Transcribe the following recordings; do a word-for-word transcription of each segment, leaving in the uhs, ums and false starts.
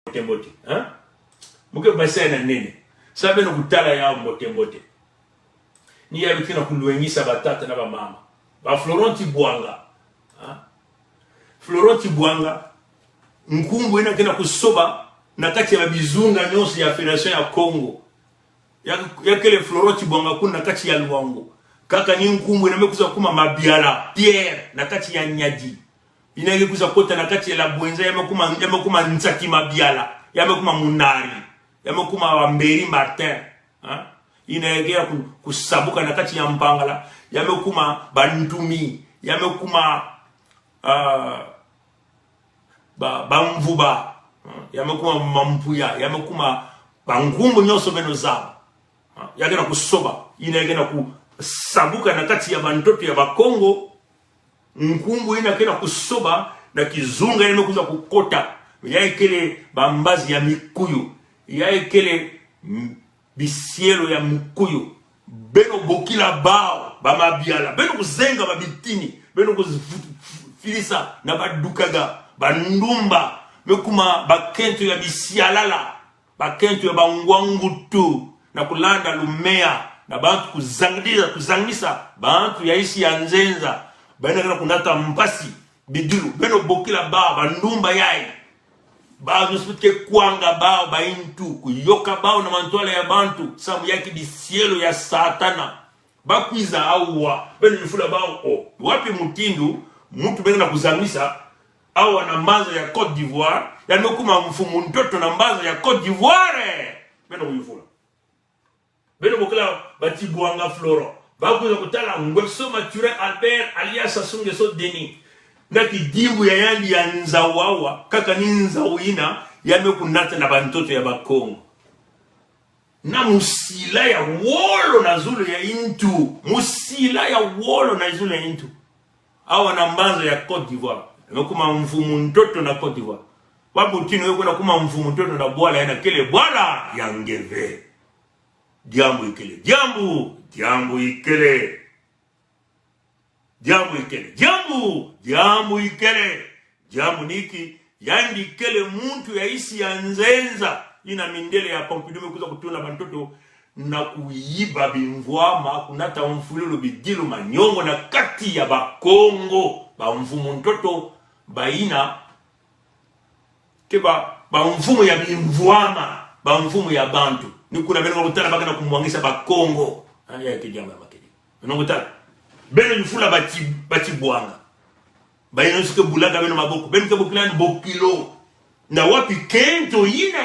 mbote mbote, hein? Mu ke bassin ya nene. Sa beno kutala yaw mbote mbote. Ni ya beto ke na kulwengisa batata na bamama. Ba Florent Tchibouanga. Hein? Florent Tchibouanga. Nkumbu ina ke na kusoba na kati ya bizunga nyonso ya Fédération ya Congo. Ya, ya kele Florent Tchibouanga kuna na kati ya Loango. Kaka ni nkumbu ina me kwiza kuma Mabiala Pierre na kati ya Niari. Ina ke kwiza kota na kati ya la Bouenza, ya me kuma, ya me kuma Ntsaki Mabiala, ya me kuma Munari, ya me kuma Wamberi Martin. Hein? Ina ke ya ku-, kusabuka na kati ya Mpangala, ya me kuma Bantoumi, ya me kuma, ah, ba, Bamvuba, hein? Ya me kuma Mampuya, ya me kuma bankumbu nyonso beno zaba. Hein? Ya ke na kusoba, ina ke na kusabuka na kati ya bantoto ya Bakongo. Nkumbu ina ke na kusoba na kizunga ina me kwiza kukota. Ya kele bambazi ya Mikuyu. Ya kele, mm, bisielo ya Mikuyu. Beno bokila baw, ba Mabiala. Beno kuzenga babitini. Beno kufilisa na badukaka, bandumba. Me kuma bakento ya bisialala. Bakento ya bangwangutu na kulanda lumeya na bantu kuzangdisa, kuzangdisa bantu ya isi ya nzenza. Beno ke na kunata mpasi, bidilu. Beno bokila baw, bandumba yai. Baw nyonso beto ke kwanga baw, baintu, kuyoka baw na mantwala ya bantu, samu ya ke bisielo ya Satana. Ba kwiza awa, beno yufula baw o. Wapi mutindu muntu beno ke na kuzangdisa awa na mbanza ya Côte d'Ivoire, ya me kuma mfumu ntoto na mbanza ya Côte d'Ivoire? Beno kuyufula. Beno bokila ba Tchibouanga Florent. Ba kwiza kutala Ngwebiso Mathurin Albert alias Sassou Nguesso Denis. Na kidimbu ya yandi ya nzaw awa, kaka ni nzaw ina, ya me kunata na bantoto ya Bakongo. Na musila ya wolo na zulu ya intu. Musila ya wolo na zulu ya intu. Awa na mbanza ya Côte d'Ivoire. Ya me kuma mfumu ntoto na Côte d'Ivoire. Wapi mutindu ya ke na kuma mfumu ntoto na bwala ina kele bwala ya nge ve? Diambu ikele. Diambu, diambu ikele. Diambu ikele. Diambu, diambu ikele. Diambu ni ki, yandi kele muntu ya isi ya nzenza. Ina mindele ya Pompidou me kwiza kutula bantoto na kuyiba bimvwama, kunata mfululu, bidilu, manyongo na kati ya Bakongo. Bamfumu ntoto, baina ke ba, bamfumu ya bimvwama, bamfumu ya bantu. Ni kuna beno kutala ba ke na kumwangisa Bakongo. Ah, ya ke diambu ya makedi. Beno kutala. Beno yufula ba Tchi-, ba Tchibouanga. Baina nyonso ke bulaka beno maboko. Beno ke bokila ni bokilo. Na wapi kento ina?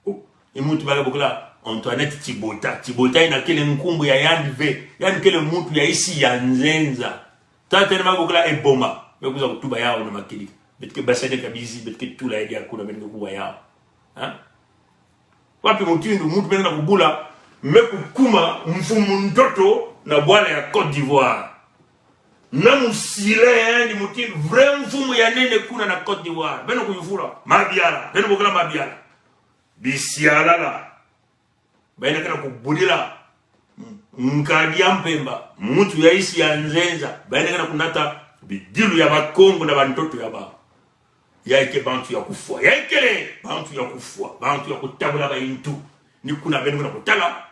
Oh, e muntu ba ke bokila Antoinette Tchibota. Tchibota ina kele nkumbu ya yandi ve. Yandi kele muntu ya isi ya nzenza. Tata ni ba ke bokila Eboma. Me kwiza kutuba yaw na makedi. Beto ke basade kabizi, beto ke tula ya dia kuna, beno ke kuwa yaw. Hein? Wapi mutindu muntu beno ke na kubula me kukuma mfumu ntoto na bwala ya Côte d'Ivoire? Na musila ya yandi mutindu vrai mfumu ya nene kuna na Côte d'Ivoire. Beno kuyufula. Mabiala. Beno bokila Mabiala. Bisialala. Baina ke na kubudila nkadi ya mpemba, muntu ya isi ya nzenza. Baina ke na kunata bidilu ya Bakongo na bantoto ya baw. Ya ke bantu ya kufwa. Ya kele bantu ya kufwa. Bantu ya kutabula baintu. Ni kuna beno ke na kutala.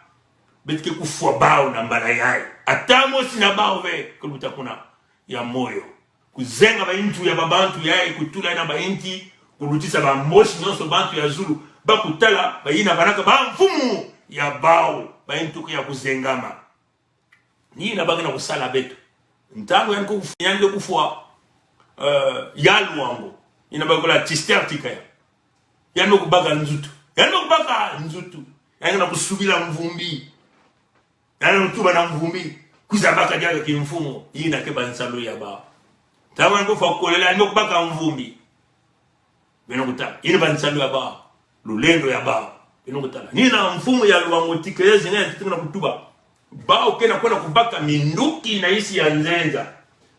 Beto ke kufwa baw na mbala yai. Ata mosi na baw ve ke luta kuna ya moyo. Kuzenga baintu ya babantu yai, kutula na bainti, kulutisa bambosi nyonso bantu ya zulu. Ba kutala, baina banaka bamfumu ya baw, baintu ke ya kuzengama. Ni ina ba ke na kusala beto. Ntangu yandi kuf-, yandi kufwa, eh, ya Loango. Ina ba ke bokila Tchister Tchikaya. Yandi kubaka nzutu. Yandi kubaka nzutu. Yandi na kusubila Mvumbi. Yandi kutuba na Mvumbi. Kwiza baka diaka kimfumu. Ina ke bansalu ya baw. Ntangu yandi kufwa Kolela, yandi kubaka Mvumbi. Beno kutala. Ina bansalu ya baw. Lulendo ya baw. Beno kutala. Ni ina mfumu ya Loango Tchikaya, zina ya titi ke na kutuba. Baw ke na kwenda kubaka minduki na isi ya nzenza.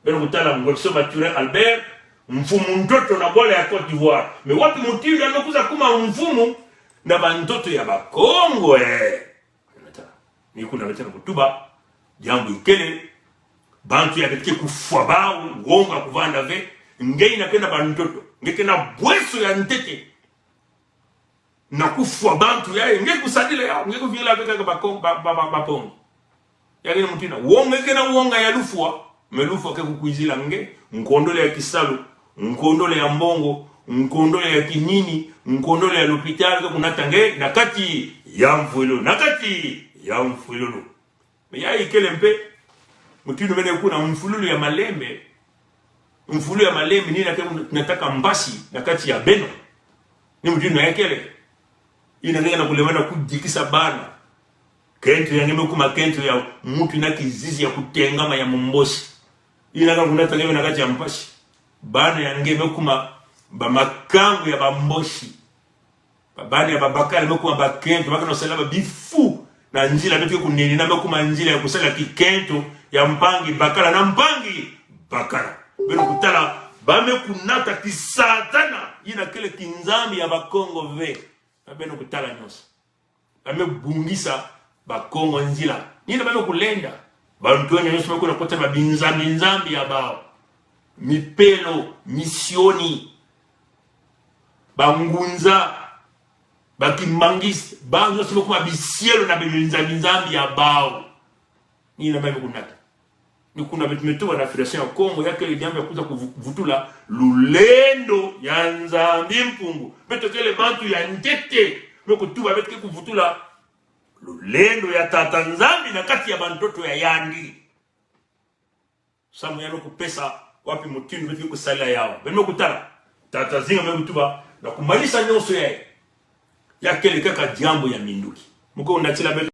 Beno kutala Ngwebiso Mathurin Albert, mfumu ntoto na bwala ya Côte d'Ivoire. Mais wapi mutindu ya me kwiza kuma mfumu na bantoto ya Bakongo, eh? Ni kuna beto ke na kutuba, diambu ikele, bantu ya beto ke kufwa baw, ngonga kuvanda ve, nge ina ke na bantoto, nge ke na bweso ya ntete. na kufwa bantu ya, nge kusadila ya, nge kuvingila beka ba Kongo, ba, ba, ba, ba Kongo. Ya kena mutina, wonga kena wonga ya lufwa, me lufwa ke kukwizila nge, nkondole ya kisalu, nkondole ya mbongo, nkondole ya kinini, nkondole ya lopitalo ke kunata nge, na kati ya mfwilulu, na kati ya mfwilulu. Me ya ikele mpe, mutindu bene kuna mfwilulu ya malembe, mfwilulu ya malembe, ni na ke nataka mpasi, na kati ya beno. Ni mutindu ya ikele. Ina ke na kulembana kudikisa bana. Kento ya nge me kuma kento ya muntu na kizizi ya kutengama ya Mumbosi. Ina ke kunata nge na kati ya mpasi. Bana ya nge me kuma ba makangu ya ba Mbosi. Ba bana ya babakala me kuma bakento, ba kena sala ba bifu. Na nzila beto ke kunenina me kuma nzila ya kusala kikento ya mpangi bakala na mpangi bakala. Beno kutala, ba me kunata kisatana, ina kele kinzambi ya Bakongo ve. Na beno kutala nyonso. Ba me bungisa Bakongo nzila. Ni na ba me kulenda. Bantu wenyu nyonso me kuna kota ba binzambi nzambi ya bawu. Mipelo, misioni, bangunza, bakimangis, ba nyonso me kuma bisielo na binzambi nzambi ya bawu. Ni na ba me kunata. Ni kuna beto me tuba na Fédération ya Kongo, ya kele diambu ya kuza kuvutula lulendo ya Nzambi Mpungu. Beto kele bantu ya ntete. Me kutuba beto ke kuvutula lulendo ya Tata Nzambi na kati ya bantoto ya yandi. Samu ya me kupesa wapi mutindu beto ke kusalila yawu. Beno me kutala. Tata Nzinga me kutuba na kumanisa nyonso ya. Ya kele kaka diambu ya minduki. Mu ko natila beto